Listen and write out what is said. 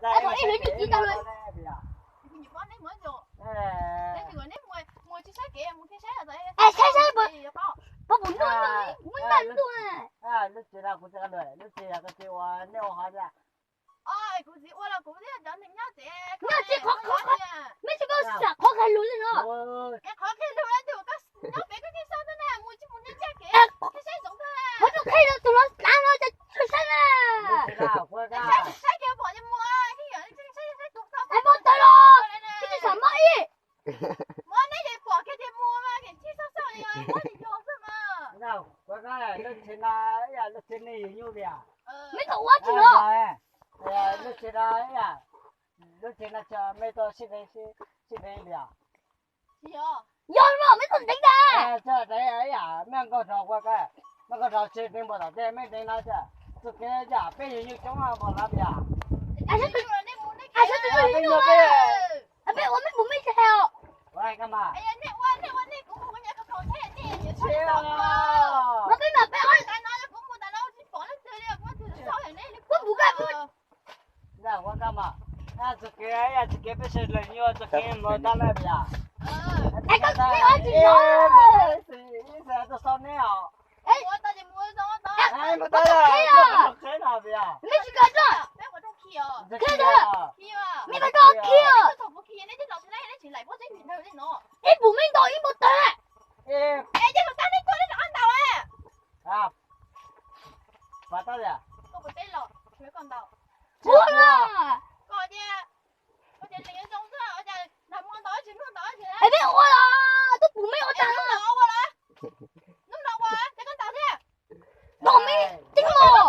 Thaum ib hlwb nyuj ci tau lawm. Es saib saib, pab puas ntuj, muaj ib npaj ntuj. Lub tsev no kuv tsis ua, nej ua hov ntag. Nyob tsis qhov, mej tsis paub sam qhov qhia lus li no. Qhov qhia lus, qhov tus qhia lus tus no saib na. Mus tawm los, koj tsis xam maj ib. Mej tau ua tsis los. Lub tsev no, lub tsev no mej tau sib deev li os. Yog los mej tau deev ntag. Mej nkaug rau, mej nkaug rau tsis deev npaum tom tej, mej deev no, txoj kev yam peb yug nyuj coob npaum no tiag. Peb ua mej puas mej tsis hais os. No peb mas peb ob, puab puv koj puab. Txoj kev, txoj kev peb sawv daws nyuaj, txoj kev mloog tab laj tiag. Ib xwb tuaj xauj neb os. Mej tsis kawm rau. Mej tau rau khi os. Ib puas mej ntaus ib npau taws. Ua los. Es peb ua los, twb pum mej ua tag. Ntaus mej tib los.